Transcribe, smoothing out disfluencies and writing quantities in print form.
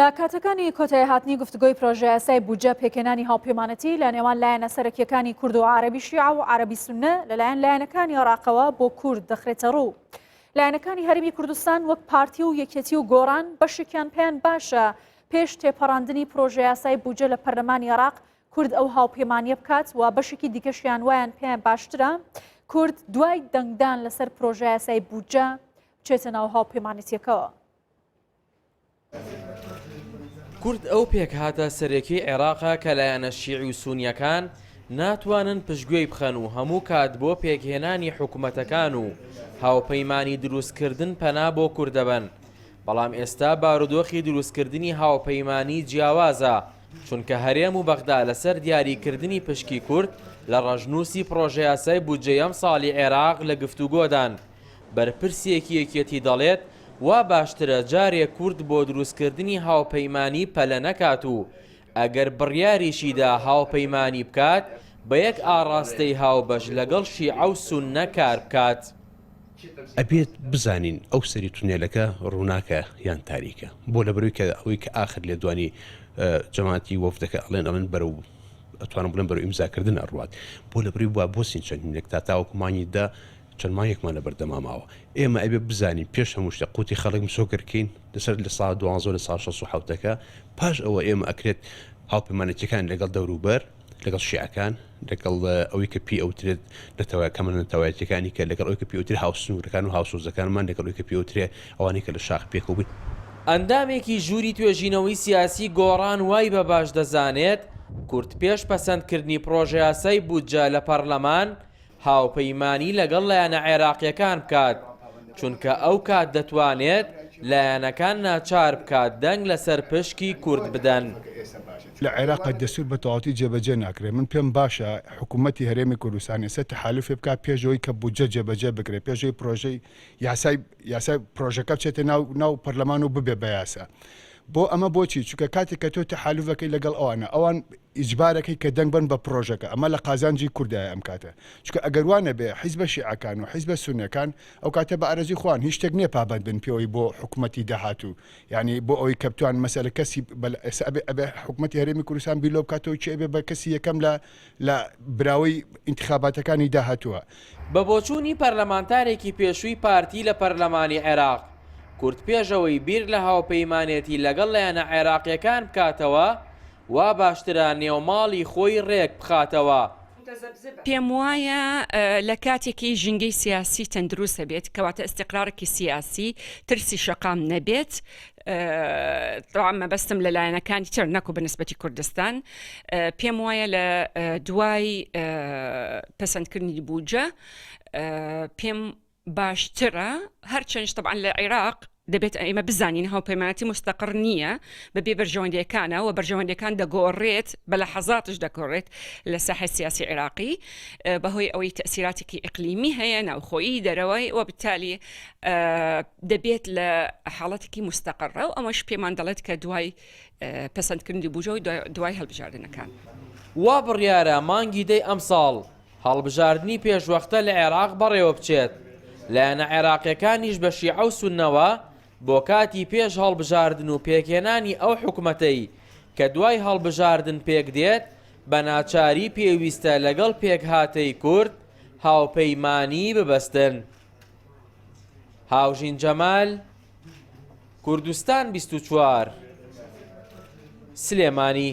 لە کاتەکانی کۆتاییهاتنی گفتوگۆی پرۆژەیاسای بودجە پێکهێنانی هاوپەیمانەتی لە نێوان لایەنە سەرەکییەکانی کورد و عەرەبی شیعە و عەرەبی سوننە لەلایەن لایەنەکانی عێراقەوە بۆ کورد دەخرێتەڕوو. لایەنەکانی هەرێمی کوردستان وەک پارتی و یەکێتی و گۆڕان بەشێکیان پێیان باشە پێش تێپەڕاندنی پرۆژەیاسای بودجە لە پەرلەمانی عێراق کورد ئەو هاوپەیمانییە بکات و بەشێکی دیکەشیان وایان پێیان باشترە کورد دوای دەنگدان لەسەر پرۆژەیاسای بودجە بچێتە ناو هاوپەیمانێتیەکەوە. کورد ئەو پێکهاتە سەرەکیەی عێراقە کە لایەنە شیعی و سونیەکان ناتوانن پشتگوێی بخەن و هەموو کات بۆ پێکهێنانی حکومەتەکان و هاوپەیمانی دروستکردن پەنا بۆ کورد دەبەن، بەڵام ئێستا بارودۆخی دروستکردنی هاوپەیمانی جیاوازە، چونکە هەرێم و بەغدا لەسەر دیاریکردنی پشکی کورد لە ڕەشنووسی پڕۆژەیاسای بودجەی ئەمساڵی عێراق لە گفتوگۆدان. بەرپرسێکی یەکێتی دەڵێت، وا باشترە جارێ کورد بۆ دروستکردنی هاوپەیمانی پەلە نەکات و ئەگەر بڕیاریشیدا هاوپەیمانی بکات بە یەک ئاڕاستەی هاوبەش لەگەڵ شیعە و سوننە کار بکات. ئەبێت بزانین ئەو سەری تونێلەکە ڕووناکە یان تاریکە بۆ لەبەرەوەی کە ئەوەی کە ئاخر لێدوانی جەماعەتی وەفدەکە ئەڵێن ئەڵێن بەرەو ئەتوانم بڵێم بەرەو ئیمزاکردن ئەڕوات بۆ لەبەرەوەی بوا بۆسین چەند هینێک تا تاوەکو مانگی دە چەند مانگێکمان لە بەردەما ماوە ئێمە ئەبێ بزانین پێش هەموو شتێک قوتی خەڵک مسۆگەر کەین لەسەر لە سا دوانزە لە سا شەست و حەوتەکە پاش ئەوە ئێمە ئەکرێت هاوپەیمانێتیەکان لەگەڵ دەوروبەر لەگەڵ شیعەکان لەگەڵ ئەوەی کە پێی ئەوترێت نەتەوە کەمە نەتەوایەتیەکانی کە لەگەڵ ئەوەی کە پێی ئەوترێ هاوسنوورەکان و هاوسۆزەکانمان لەگەڵ ئەوەی کە پێی ئەوترێ ئەوانەی کە لە شاخ پێکەوە بووین. ئەندامێکی ژووری توێژینەوەی سیاسی گۆڕان وای بە باش دەزانێت کورد پێش پەسەندکردنی پڕۆژەیاسای بودجە لە پەڕلەمان هاوپەیمانی لەگەڵ لایەنە عێراقییەکان بکات، چونکە ئەو کات دەتوانێت لایەنەکان ناچار بکات دەنگ لەسەر پشکی کورد بدەن. لە عێراق دەستور بە تەواوەتی جێبەجێ ناکرێت، من پێم باشە حکوومەتی هەرێمی کوردستان ئێستا تەحالوفێ بکات پێش ئەوەی کە بودجە جێبەجێ بکرێت، پێش ئەوەی پرۆژەی یاسای یاسای پرۆژەکە بچێتە ناو ناو پەرلەمان و ببێ بە یاسا. بۆ ئەمە بۆچی؟ چونکە کاتێک کە تۆ تەحالوفەکەی لەگەڵ ئەوانە ئەوان ئیجبارەکەی کە دەنگ بەن بە پرۆژەکە ئەمە لە قازانجی کوردایە ئەم کاتە چونکە ئەگەر وا نەبێ حیزبە شیعەکان و حیزبە سوننەکان ئەو کاتە بە ئارەزوی خۆیان هیچ شتێک نیە پابەند بن پێوەی بۆ حکومەتی داهاتوو یانی بۆ ئەوەی کە بتوان مەسەلە کەسی بەل ئێستا ئەبێ ئەبێ حکومەتی هەرێمی کوردستان بیر لەوە بکاتەوە کێ ئەبێ بە کەسی یەکەم لە لە براوەی ئینتخاباتەکانی داهاتووە. بە بۆچوونی پەرلەمانتارێکی پێشووی پارتی لە پەرلەمانی عێراق، کورد پێش ئەوەی بیر لە هاوپەیمانێتی لەگەڵ لایەنە عێراقییەکان بکاتەوە، وا باشترە نێوماڵی خۆی رێک بخاتەوە. پێم وایە لە کاتێکی ژینگەی سیاسی تەندروست هەبێت، کەواتە ئیستیقرارێکی سیاسی، ترسی شەقام نەبێت، تەبعەن مەبەستم لە لایەنەکانی تر نەکو بە نسبەتی کوردستان، پێم وایە لە دوای پەسەندکردنی بودجە پێم باشترە هەرچەندیش تەبعەن لە عیراق دەبێت ئێمە بزانین هاوپەیمانەتی مستەقڕ نییە بە بێ بەرژەوەندیەکانە و بەرژەوەندیەکان دەگۆڕێت بە لە حەزاتش دەگۆڕێت لە ساحە سیاسی عێراقی بەهۆی ئەوەی تەسیراتێکی ئیقلیمی هەیە ناوخۆیی دەرەوەی و بتالی دەبێت لە حاڵەتێکی مستەقڕە و ئەمەش پێمان دەڵێت کە دوای پەسەندکردنی بوجە و دوای هەڵبژاردنەکان. وا بڕیارە مانگی دەی ئەمساڵ هەڵبژاردنی پێشوەختە لە عێراق بەڕێوەبچێت، لایەنە عێراقییەکانیش بە شیعە و سوننەوە بۆ کاتی پێش هەڵبژاردن و پێکهێنانی ئەو حکومەتەی کە دوای هەڵبژاردن پێکدێت، بە ناچاری پێویستە لەگەڵ پێکهاتەی کورد هاوپەیمانی ببەستن. هاوژین جەمال، کوردستان 24، سلێمانی.